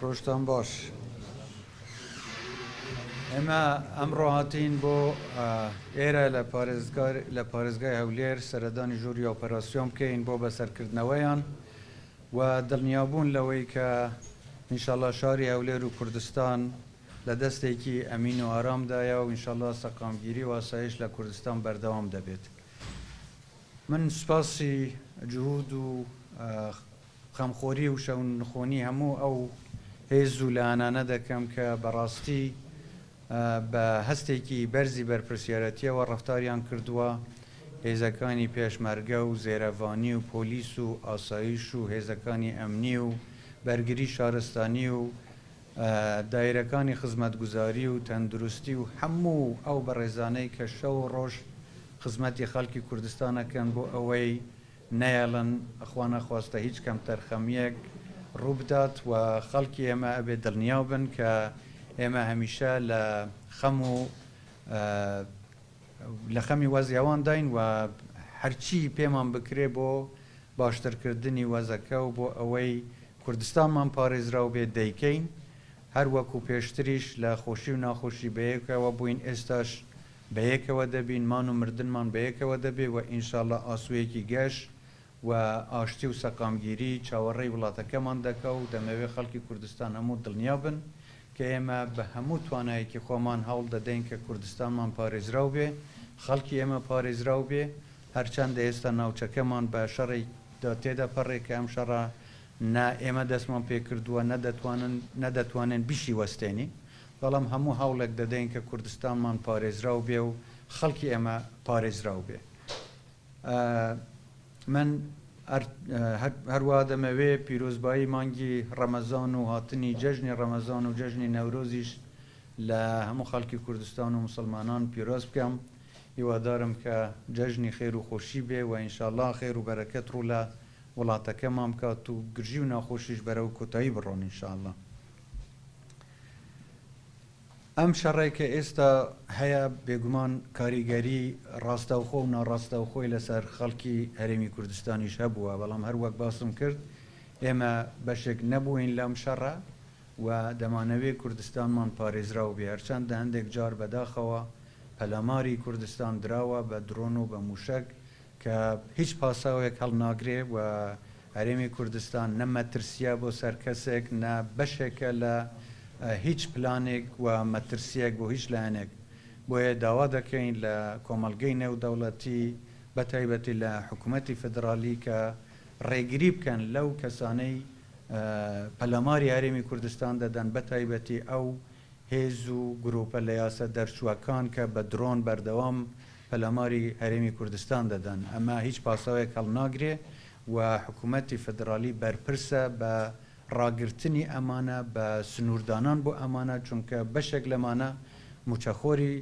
ڕۆژتان باش. ئێمە ئەمڕۆ هاتین بۆ ئێرە لە پارێزگار لە پارێزگای هەولێر سەردانی ژووری ئۆپەراسیۆن بکەین بۆ بەسەرکردنەوەیان و دڵنیابوون لەوەی کە ئینشاڵڵا شاری هەولێر و کوردستان لە دەستێکی ئەمین و ئارامدایە و ئینشاڵڵا سەقامگیری و ئاسایش لە کوردستان بەردەوام دەبێت. من سوپاسی جهود و خەمخۆری و شەونخۆنی هەموو ئەو هێز و لایەنانە دەکەم کە بەڕاستی بە هەستێکی بەرزی بەرپرسیارەتییەوە ڕەفتاریان کردووە، هێزەکانی پێشمەرگە و زێرەڤانی و پۆلیس و ئاسایش و هێزەکانی ئەمنی و بەرگری شارستانی و دایرەکانی خزمەتگوزاری و تەندروستی و هەموو ئەو بەڕێزانەی کە شەو و ڕۆژ خزمەتی خەڵکی کوردستان ئەکەن بۆ ئەوەی نەیەڵن خوانەخواستە هیچ کەمتەرخەمییەک ڕووبدات و خەڵکی ئێمە ئەبێ دڵنیا بن کە ئێمە هەمیشە لە خەم و لە خەمی وەزعی ئەوانداین و هەرچی پێمان بکرێ بۆ باشترکردنی وەزەکە و بۆ ئەوەی کوردستانمان پارێزراو بێت دەیکەین، هەر وەکو پێشتریش لە خۆشی و ناخۆشی بەیەکەوە بووین ئێستاش بەیەکەوە دەبین، مان و مردنمان بەیەکەوە دەبێ و ئینشاڵڵا ئاسۆیەکی گەش و ئاشتی و سەقامگیری چاوەڕێی وڵاتەکەمان دەکا و دەمەوێ خەڵکی کوردستان هەموو دڵنیا بن کە ئێمە بە هەموو توانایەکی خۆمان هەوڵ دەدەین کە کوردستانمان پارێزراو بێ، خەڵکی ئێمە پارێزراو بێ، هەرچەندە ئێستا ناوچەکەمان بە شەڕێکدا تێدەپەڕێ کە ئەم شەڕە نە ئێمە دەستمان پێکردووە نە دەتوانن نە دەتوانین بیشیوەستێنین، بەڵام هەموو هەوڵێک دەدەین کە کوردستانمان پارێزراو بێ و خەڵکی ئێمە پارێزراو بێ. من هەروەها دەمەوێ پیرۆزبایی مانگی ڕەمەزان و هاتنی جەژنی ڕەمەزان و جەژنی نەورۆزیش لە هەموو خەڵکی کوردستان و موسڵمانان پیرۆز بکەم. هیوادارم کە جەژنی خێر و خۆشی بێ و ئینشاڵڵا خێر و بەرەکەت ڕوو لە وڵاتەکەمان بکات و گرژی و ناخۆشیش بەرەو کۆتایی بڕۆن ئینشاڵڵا. ئەم شەڕەی کە ئێستا هەیە بێگومان کاریگەری ڕاستەوخۆ و ناڕاستەوخۆی لەسەر خەڵکی هەرێمی کوردستانیش هەبووە، بەڵام هەر وەک باسم کرد ئێمە بەشێک نەبووین لەم شەڕە و دەمانەوێ کوردستانمان پارێزراو بێ، هەرچەندە هەندێک جار بەداخەوە پەلاماری کوردستان دراوە بە درۆن و بە مووشەک کە هیچ پاساوێک هەڵناگرێ و هەرێمی کوردستان نە مەترسییە بۆ سەر کەسێک، نە بەشێکە لە هیچ پلانێک و مەترسییەک بۆ هیچ لایەنێک. بۆیە داوا دەکەین لە کۆمەڵگەی نێودەوڵەتی، بەتایبەتی لە حکومەتی فیدراڵی کە ڕێگری بکەن لەو کەسانەی پەلاماری هەرێمی کوردستان دەدەن، بەتایبەتی ئەو هێز و گروپە لە یاسا دەرچووەکان کە بە درۆن بەردەوام پەلاماری هەرێمی کوردستان دەدەن، ئەمە هیچ پاساوێک هەڵناگرێ و حکومەتی فیدراڵی بەرپرسە بە ڕاگرتنی ئەمانە، بە سنووردانان بۆ ئەمانە، چونکە بەشێک لەمانە مووچەخۆری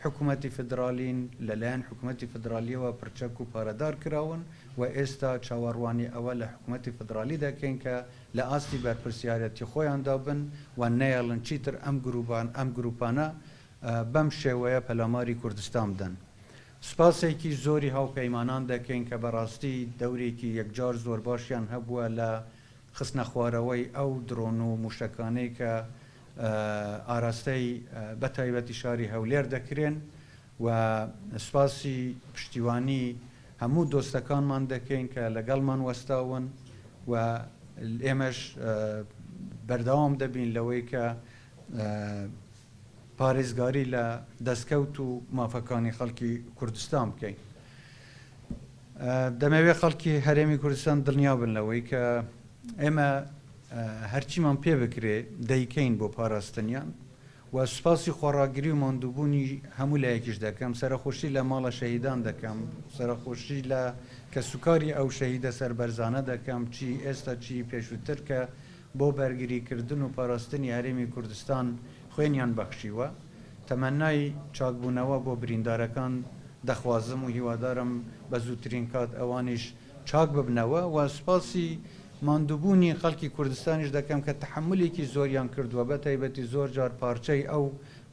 حکومەتی فیدراڵین، لەلایەن حکومەتی فیدراڵییەوە پڕچەک و پارەدار کراون و ئێستا چاوەڕوانی ئەوە لە حکومەتی فیدراڵی دەکەین کە لە ئاستی بەرپرسیارەتی خۆیاندا بن و نەیەڵن چیتر ئەم گروپان ئەم گروپانە بەم شێوەیە پەلاماری کوردستان بدەن. سوپاسێکی زۆری هاوپەیمانان دەکەین کە بەڕاستی دەورێکی یەکجار زۆر باشیان هەبووە لە خستنەخوارەوەی ئەو درۆن و موشەکانەی کە ئاراستەی بەتایبەتی شاری هەولێر دەکرێن و سوپاسی پشتیوانی هەموو دۆستەکانمان دەکەین کە لەگەڵمان وەستاون و ئێمەش بەردەوام دەبین لەوەی کە پارێزگاری لە دەستکەوت و مافەکانی خەڵکی کوردستان بکەین. دەمەوێت خەڵکی هەرێمی کوردستان دڵنیا بن لەوەی کە ئێمە هەرچیمان پێ بکرێ دەیکەین بۆ پاراستنیان و سوپاسی خۆڕاگری و ماندووبوونی هەموو لایەکیش دەکەم، سەرەخۆشی لە ماڵە شەهیدان دەکەم، سەرەخۆشی لە کەسوکاری ئەو شەهیدە سەربەرزانە دەکەم چی ئێستا چی پێشووتر کە بۆ بەرگریکردن و پاراستنی هەرێمی کوردستان خوێنیان بەخشیوە. تەمەنای چاکبوونەوە بۆ بریندارەکان دەخوازم و هیوادارم بە زووترین کات ئەوانیش چاک ببنەوە و سوپاسی ماندووبوونی خەڵکی کوردستانیش دەکەم کە تەحەمولێکی زۆریان کردووە بە تایبەتی زۆر جار پارچەی ئەو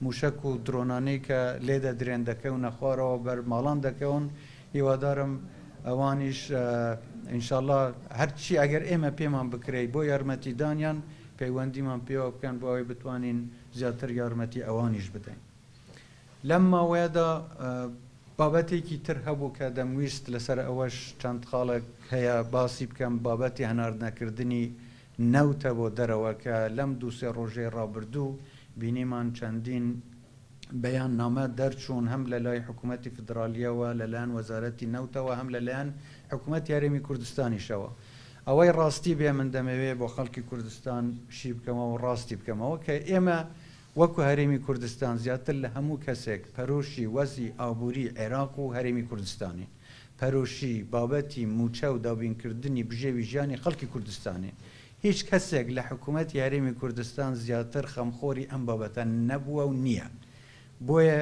مووشەک و درۆنانەی کە لێدەدرێن دەکەونە خوارەوە بەر ماڵان دەکەون هیوادارم ئەوانیش ئینشاڵا هەرچی ئەگەر ئێمە پێمان بکرێی بۆ یارمەتیدانیان. پەیوەندیمان پێوە بکەن بۆ ئەوەی بتوانین زیاتر یارمەتی ئەوانیش بدەین. لەم ماوەیەدا بابەتێکی تر هەبوو کە دەمویست لەسەر ئەوەش چەند خاڵێک هەیە باسی بکەم، بابەتی هەناردنەکردنی نەوتە بۆ دەرەوە کە لەم دوو سێ ڕۆژەی ڕابردوو بینیمان چەندین بەیاننامە دەرچوون هەم لە لای حکوومەتی فیدرالییەوە، لە لایەن وەزارەتی نەوتەوە، هەم لە لایەن حکوومەتی هەرێمی کوردستانیشەوە. ئەوەی ڕاستی بێ من دەمەوێ بۆ خەڵکی کوردستان شی بکەمەوە و ڕاستی بکەمەوە کە ئێمە وەکو هەرێمی کوردستان زیاتر لە هەموو کەسێک پەرۆشی وەزعی ئابووری عێراق و هەرێمی کوردستانین. پەرۆشی بابەتی مووچە و دابینکردنی بژێوی ژیانی خەڵکی کوردستانین. هیچ کەسێک لە حکوومەتی هەرێمی کوردستان زیاتر خەمخۆری ئەم بابەتە نەبووە و نییە. بۆیە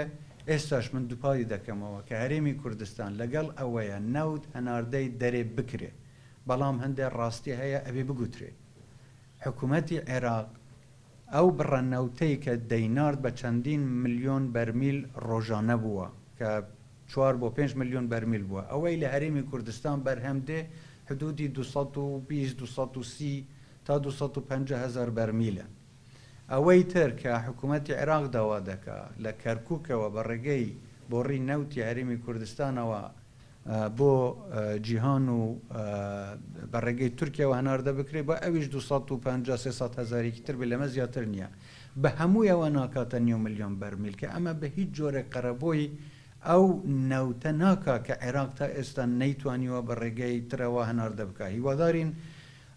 ئێستاش من دووپاتی دەکەمەوە کە هەرێمی کوردستان لەگەڵ ئەوەیە نەوت هەناردەی دەرێ بکرێ، بەڵام هەندێ ڕاستی هەیە ئەبێ بگوترێ. حکوومەتی عێراق ئەو بڕە نەوتەی کە دەینارد بە چەندین ملیۆن بەرمیل ڕۆژانە بووە کە چوار بۆ پێنج ملیۆن بەرمیل بووە، ئەوەی لە هەرێمی کوردستان بەرهەم دێ حدودی 220، 230 تا 250 هەزار بەرمیلە. ئەوەی تر کە حکوومەتی عێراق داوا دەکا لە کەرکووکەوە بە ڕێگەی بۆڕی نەوتی هەرێمی کوردستانەوە بۆ جیهان و بە ڕێگەی تورکیاوە هەناردە بکرێت با ئەویش 250 300 هەزارێکی تر بێت لەمە زیاتر نییە بە هەموویەوە ناکاتە نیو ملیۆن بەرمیل کە ئەمە بە هیچ جۆرێک قەرەبۆی ئەو نەوتە ناکا کە عێراق تا ئێستا نەیتوانیوە بە ڕێگەی ترەوە هەناردە بکا هیوادارین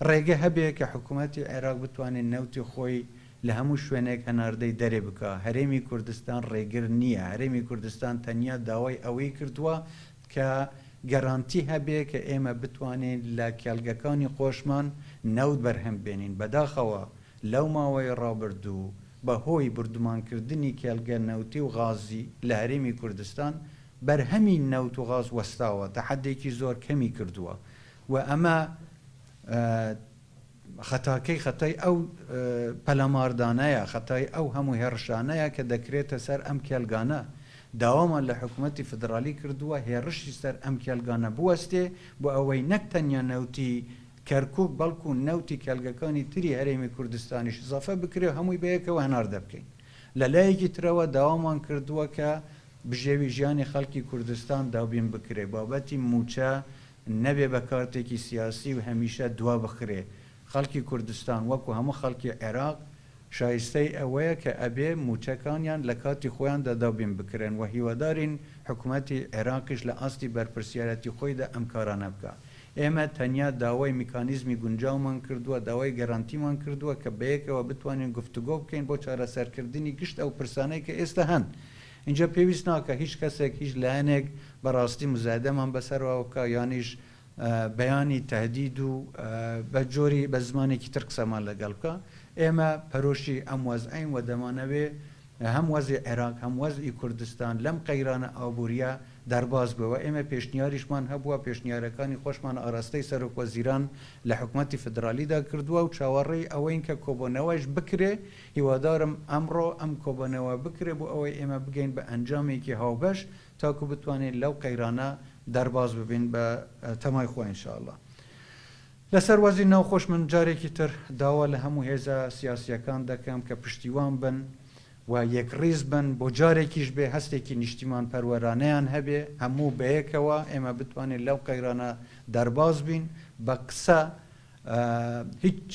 ڕێگە هەبێ کە حکوومەتی عێراق بتوانێ نەوتی خۆی لە هەموو شوێنێک هەناردەی دەرێ بکا، هەرێمی کوردستان ڕێگر نییە، هەرێمی کوردستان تەنیا داوای ئەوەی کردووە کە گەرانتی هەبێ کە ئێمە بتوانین لە کێڵگەکانی خۆشمان نەوت بەرهەم بێنین، بەداخەوە لەو ماوەی ڕابردوو بە هۆی بوردومانکردنی کێڵگە نەوتی و غازی لە هەرێمی کوردستان بەرهەمی نەوت و غاز وەستاوە تا حەدێکی زۆر کەمی کردووە و ئەمە خەتاکەی خەتای ئەو پەلاماردانەیە، خەتای ئەو هەموو هێڕشانەیە کە دەکرێتە سەر ئەم کێڵگانە. داوامان لە حکومەتی فیدرالی کردووە هێڕشی سەر ئەم کێڵگانە بوەستێ بۆ ئەوەی نەک تەنیا نەوتی کەرکوک بەڵکو نەوتی کێڵگەکانی تری هەرێمی کوردستانیش ئیزافە بکرێ و هەمووی بەیەکەوە هەناردە بکەین. لە لایەکی ترەوە داوامان کردووە کە بژێوی ژیانی خەڵکی کوردستان دابین بکرێ، بابەتی مووچە نەبێ بە کارتێکی سیاسی و هەمیشە دوا بخرێ. خەڵکی کوردستان وەکو هەموو خەڵکی عێراق شایستەی ئەوەیە کە ئەبێ مووچەکانیان لە کاتی خۆیاندا دابین بکرێن و هیوادارین حکومەتی عێراقیش لە ئاستی بەرپرسیارەتی خۆیدا ئەم کارانە بکا. ئێمە تەنیا داوای میکانیزمی گونجاومان کردووە، داوای گەرانتیمان کردووە کە بەیەکەوە بتوانین گفتوگۆ بکەین بۆ چارەسەرکردنی گشت ئەو پرسانەی کە ئێستا هەن. ئینجا پێویست ناکا هیچ کەسێک، هیچ لایەنێک بە ڕاستی موزایدەمان بەسەرەوە بکا یانیش بەیانی تەهدید و بە جۆری بە زمانێکی تر قسەمان لەگەڵ بکا. ئێمە پەرۆشی ئەم وەزعەین و دەمانەوێ هەم وەزعی عێراق هەم وەزعی کوردستان لەم قەیرانە ئابوورییە دەرباز بێ و ئێمە پێشنیاریشمان هەبووە، پێشنیارەکانی خۆشمان ئاراستەی سەرۆک وەزیران لە حکومەتی فیدرالیدا کردووە و چاوەڕێی ئەوەین کە کۆبۆنەوەش بکرێ، هیوادارم ئەمڕۆ ئەم کۆبۆنەوە بکرێ بۆ ئەوەی ئێمە بگەین بە ئەنجامێکی هاوبەش تاکو بتوانین لەو قەیرانە دەرباز ببین بە تەمای خوا ان شاء اللە. لەسەر وەزعی ناوخۆش من جارێکی تر داوا لە هەموو هێزە سیاسییەکان دەکەم کە پشتیوان بن و یەکڕیز بن، بۆ جارێکیش بێ هەستێکی نیشتیمانپەروەرانەیان هەبێ، هەموو بەیەکەوە ئێمە بتوانین لەو قەیرانە دەرباز بین، بە قسە هیچ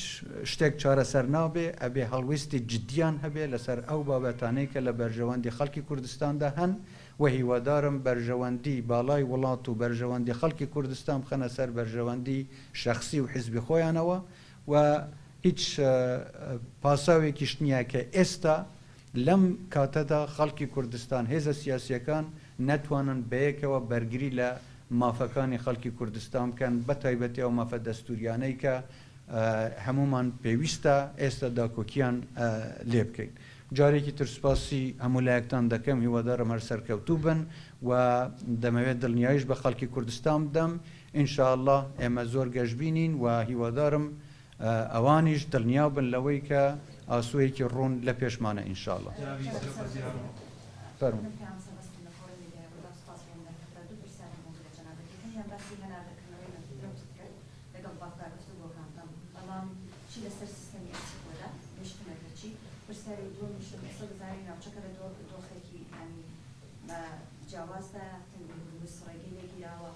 شتێک چارەسەر نابێ، ئەبێ هەڵویستی جدیان هەبێ لەسەر ئەو بابەتانەی کە لە بەرژەوەندی خەڵکی کوردستاندا هەن و هیوادارم بەرژەوەندی باڵای وڵات و بەرژەوەندی خەڵکی کوردستان بخەنە سەر بەرژەوەندی شەخسی و حیزبی خۆیانەوە و هیچ پاساوێکیش نییە کە ئێستا لەم کاتەدا خەڵکی کوردستان، هێزە سیاسییەکان نەتوانن بەیەکەوە بەرگری لە مافەکانی خەڵکی کوردستان بکەن، بە تایبەتی ئەو مافە دەستووریانەی کە هەموومان پێویستە ئێستا داکۆکییان لێ بکەین. جارێکی تر سوپاسی هەموو لایەکتان دەکەم، هیوادارم هەر سەرکەوتوو بن و دەمەوێت دڵنیاییش بە خەڵکی کوردستان بدەم، ان شاء اللە ئێمە زۆر گەشبینین و هیوادارم ئەوانیش دڵنیا بن لەوەی کە ئاسۆیەکی ڕوون لە پێشمانە ان شاء اللە. فەرموو. پرسیاری دووەمیشم، ئێستا دەزانین ناوچەکە لە دۆخێکی یانی جیاوازدایە، تەنگەی هورمز ڕێگەی لێ گیراوە،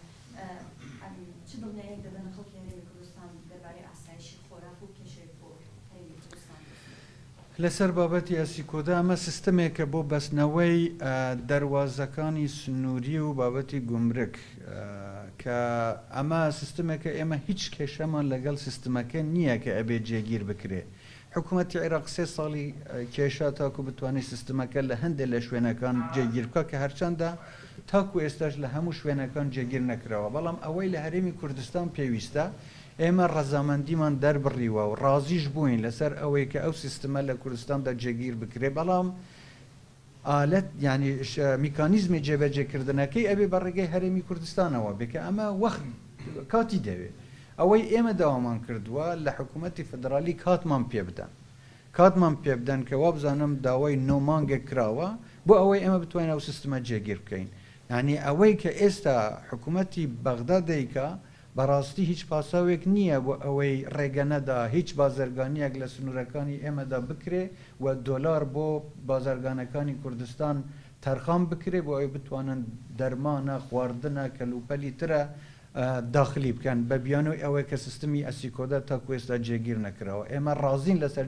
چ دڵنیاییەک دەدەنە خەڵکی هەرێمی کوردستان دەربارەی ئاسایشی خۆراک و کێشەیەک بۆ هەرێمی کوردستان دروست نەبێت؟ لەسەر بابەتی ئەسیکۆدا ئەمە سیستمێکە بۆ بەستنەوەی دەروازەکانی سنووری و بابەتی گومرگ کە ئەمە سیستمێکە ئێمە هیچ کێشەمان لەگەڵ سیستمەکە نییە کە ئەبێ جێگیر بکرێ حکوومەتی عێراق سێ ساڵی کێشا تاکو بتوانێت سیستمەکە لە هەندێک لە شوێنەکان جێگیر بکات کە هەرچەندە تاکو ئێستاش لە هەموو شوێنەکان جێگیر نەکراوە، بەڵام ئەوەی لە هەرێمی کوردستان پێویستە ئێمە ڕەزامەندیمان دەربڕیوە و ڕازیش بووین لەسەر ئەوەی کە ئەو سیستمە لە کوردستاندا جێگیر بکرێت، بەڵام ئالەت یانی میکانیزمی جێبەجێکردنەکەی ئەبێ بە ڕێگەی هەرێمی کوردستانەوە بێ کە ئەمە وەخت کاتی دەوێ. ئەوەی ئێمە داوامان کردووە لە حکوومەتی فیدرالی کاتمان پێ بدەن. کاتمان پێ بدەن کە وابزانم داوای نۆ مانگێک کراوە بۆ ئەوەی ئێمە بتوانین ئەو سیستمە جێگیر بکەین. یانی ئەوەی کە ئێستا حکوومەتی بەغدا دەیکا بەڕاستی هیچ پاساوێک نییە بۆ ئەوەی ڕێگە نەدا هیچ بازرگانییەک لە سنوورەکانی ئێمەدا بکرێ و دۆلار بۆ بازرگانەکانی کوردستان تەرخان بکرێ بۆ ئەوەی بتوانن دەرمانە، خواردنە، کەلوپەلی ترە داخلی بکەن بە بیانووی ئەوەی کە سیستمی ئەسیکۆدا تاکو ئێستا جێگیر نەکراوە. ئێمە ڕازین لەسەر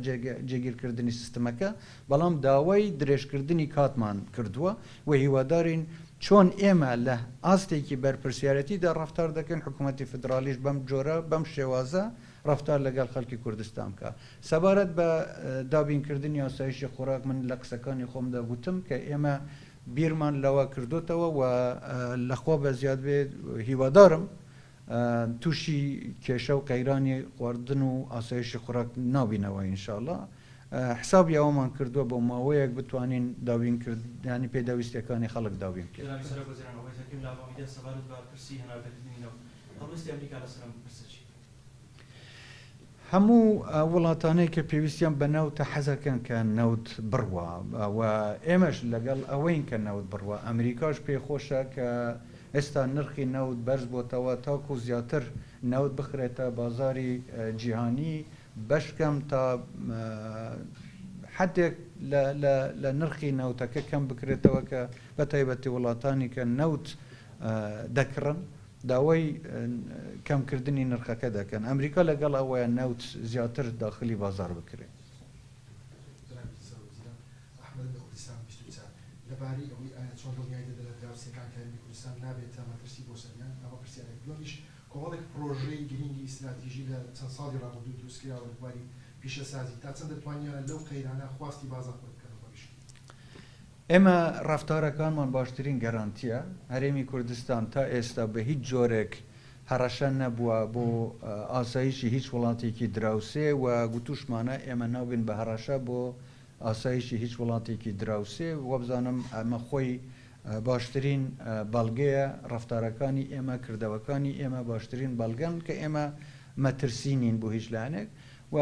جێگیرکردنی سیستمەکە، بەڵام داوای درێژکردنی کاتمان کردووە و هیوادارین چۆن ئێمە لە ئاستێکی بەرپرسیارێتیدا ڕەفتار دەکەین، حکوومەتی فیدراڵیش بەم جۆرە، بەم شێوازە ڕەفتار لەگەڵ خەڵکی کوردستان بکا. سەبارەت بە دابینکردنی ئاسایشی خۆراک، من لە قسەکانی خۆمدا گوتم کە ئێمە بیرمان لەوە کردۆتەوە و لە خوا بەزیاد بێ هیوادارم تووشی کێشە و قەیرانی خواردن و ئاسایشی خۆراک نابینەوە ان شاء اللە حسابی ئەوەمان کردووە بۆ ماوەیەک بتوانین دابین کرد یانی پێداویستیەکانی خەڵک دابین بکەین. جەنابی سەرۆک وەزیران ئەوەی زەکیم لە ئاڤا میدیا سەبارەت بە پرسی هەناردەکردنی نەوت، هەڵوێستی ئەمریکا لەسەر ئەم پرسە چییە؟ هەموو وڵاتانەی کە پێویستیان بە نەوتە حەزەکەن کە نەوت بڕوا و ئێمەش لەگەڵ ئەوەین کە نەوت بڕوا، ئەمریکاش پێی خۆشە کە ئێستا نرخی نەوت بەرز بۆتەوە تاکو زیاتر نەوت بخرێتە بازاری جیهانی بەشکەم تا حدێک لە نرخی نەوتەکە کەم بکرێتەوە کە بە تایبەتی وڵاتانی کە نەوت دەکڕن داوای کەمکردنی نرخەکە دەکەن. ئەمریکا لەگەڵ ئەوەیە نەوت زیاتر داخلی بازاڕ بکرێت. جەنابی سەرۆک وەزیران ئەحمەدم لە کوردستان 24 لەبارەی ئەوەی ئایا چۆن دڵنیایی دەدەنە دراوسێکان کە هەرێمی کوردستان نابێتە مەترسی بۆ سەریان؟ ئەمە پرسیارێک. دووەمیش کۆمەڵێک پڕۆژەی گرینگی ئیستراتیژی لە چەند ساڵی ڕابردوو دروستکراوە لە بواری پیشەسازی، تا چەندە توانیانە لەو قەیرانە خواستی بازاڕ پڕ بکەنەوە بە گشتی؟ ئێمە ڕەفتارەکانمان باشترین گەرانتییە، هەرێمی کوردستان تا ئێستا بە هیچ جۆرێک هەڕەشە نەبووە بۆ ئاسایشی هیچ وڵاتێکی دراوسێ و گوتوشمانە ئێمە نابین بە هەڕەشە بۆ ئاسایشی هیچ وڵاتێکی دراوسێ، وابزانم ئەمە خۆی باشترین بەڵگەیە، ڕەفتارەکانی ئێمە، کردەوەکانی ئێمە باشترین بەڵگەن کە ئێمە مەترسی نین بۆ هیچ لایەنێک و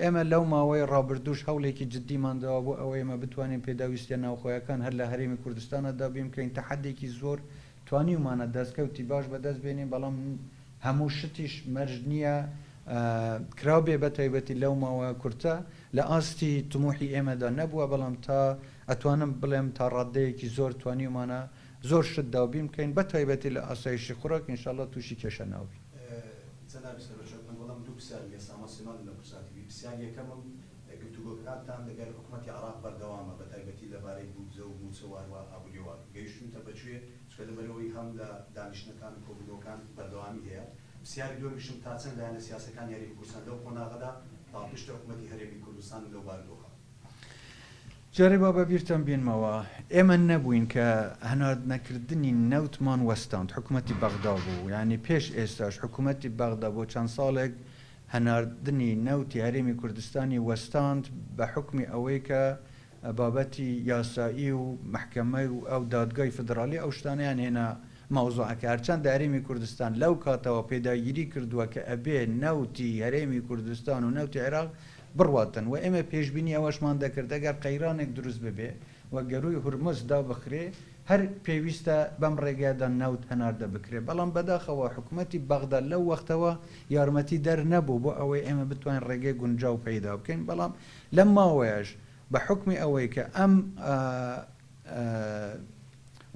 ئێمە لەو ماوەی ڕابردووش هەوڵێکی جددیمان داوە بۆ ئەوەی ئێمە بتوانین پێداویستیە ناوخۆیەکان هەر لە هەرێمی کوردستانا دابین بکەین، تەحەدێکی زۆر توانیومانە دەستکەوتی باش بەدەست بێنین، بەڵام هەموو شتیش مەرج نییە کرابێ بە تایبەتی لەو ماوە کورتە لە ئاستی تموحی ئێمەدا نەبووە، بەڵام تا ئەتوانم بڵێم تا ڕاددەیەکی زۆر توانیومانە زۆر شت دابین بکەین بە تایبەتی لە ئاسایشی خوراک ان شاءاللە تووشی کێشە نابین. جەنابی سەرۆک من وەڵام دوو پرسیارم هەیە سامان سلێمانم لە کوردسات تیڤی پرسیاری یەکەمم گفتوگۆکانتان لەگەل حکومەتی عێراق بەردەوامە بەتایبەتی لەبارەی بودجە و موچە و هەروەها ئابوریەوە گەیشتوونتە بەکوێ چونکە لەبەرئەوەی هەم لە دانیشتنەکان و کۆبوونەوەکان بەردەوامی هەیە پرسیاری دووەمیشم تا چەند لایەنە سیاسەکانی هەرێمی کوردستان لەو قۆناغەدا پاڵپشتی حکومەتی هەرێمی کوردستانن لەو بارودۆخە؟ جارێ با بەبیرتان بێنمەوە ئێمە نەبووین کە هەناردنەکردنی نەوتمان وەستاند، حکومەتی بەغدا بوو، یانی پێش ئێستاش حکومەتی بەغدا بۆ چەند ساڵێک هەناردنی نەوتی هەرێمی کوردستانی وەستاند بە حوکمی ئەوەی کە بابەتی یاسایی و مەحکەمە و ئەو دادگای فیدراڵی ئەو شتانەیان هێنا مەوزوعەکە هەرچەندە هەرێمی کوردستان لەو کاتەوە پێداگیری کردووە کە ئەبێ نەوتی هەرێمی کوردستان و نەوتی عێراق بڕواتن و ئێمە پێشبینی ئەوەشمان دەکرد ئەگەر قەیرانێک دروست ببێ و گەرووی هورمز دابخرێ هەر پێویستە بەم ڕێگایەدا نەوت هەناردە بکرێ بەڵام بەداخەوە حکومەتی بەغدا لەو وەختەوە یارمەتی دەر نەبوو بۆ ئەوەی ئێمە بتوانین ڕێگەی گونجاو پەیدا بکەین بەڵام لەم ماوەیەش بە حوکمی ئەوەی کە ئەم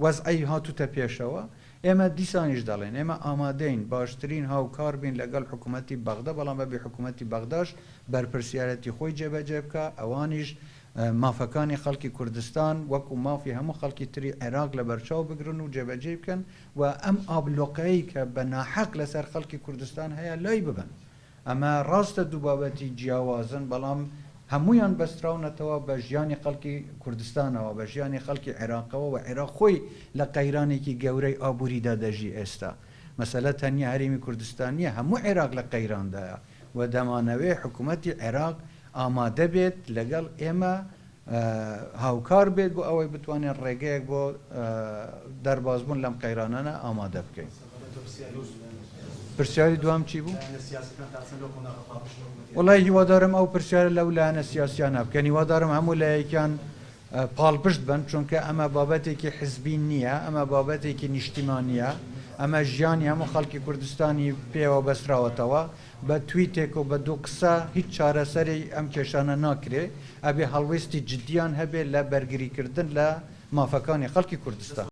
وەزعەی هاتووتە پێشەوە، ئێمە دیسانیش دەڵێین ئێمە ئامادەین باشترین هاوکار بین لەگەڵ حکوومەتی بەغدا، بەڵام ئەبێ حکوومەتی بەغداش بەرپرسیارەتی خۆی جێبەجێ بکا، ئەوانیش مافەکانی خەڵکی کوردستان وەکو مافی هەموو خەڵکی تری عێراق لەبەرچاو بگرن و جێبەجێی بکەن و ئەم ئابلۆقەی کە بە ناحەق لەسەر خەڵکی کوردستان هەیە لای ببەن. ئەمە ڕاستە دوو بابەتی جیاوازن، بەڵام هەموویان بەستراونەتەوە بە ژیانی خەڵکی کوردستانەوە، بە ژیانی خەڵکی عێراقەوە و عێراق خۆی لە قەیرانێکی گەورەی ئابووریدا دەژی ئێستا. مەسەلە تەنیا هەرێمی کوردستان نییە، هەموو عێراق لە قەیراندایە و دەمانەوێ حکومەتی عێراق ئامادە بێت لەگەڵ ئێمە هاوکار بێت بۆ ئەوەی بتوانین ڕێگەیەک بۆ دەربازبوون لەم قەیرانانە ئامادە بکەین. پرسیاری دووەم چی بوو؟ وەڵای هیوادارم ئەو پرسیارە لەو لایەنە سیاسیانە بکەن، هیوادارم هەموو لایەکیان پاڵپشت بن، چونکە ئەمە بابەتێکی حزبی نییە، ئەمە بابەتێکی نیشتیمانییە، ئەمە ژیانی هەموو خەڵکی کوردستانی پێوە بەستراوەتەوە. بە تویتێک و بە دوو قسە هیچ چارەسەری ئەم کێشانە ناکرێ، ئەبێ هەڵوێستی جدیان هەبێ لە بەرگری کردن لە مافەکانی خەڵکی کوردستان.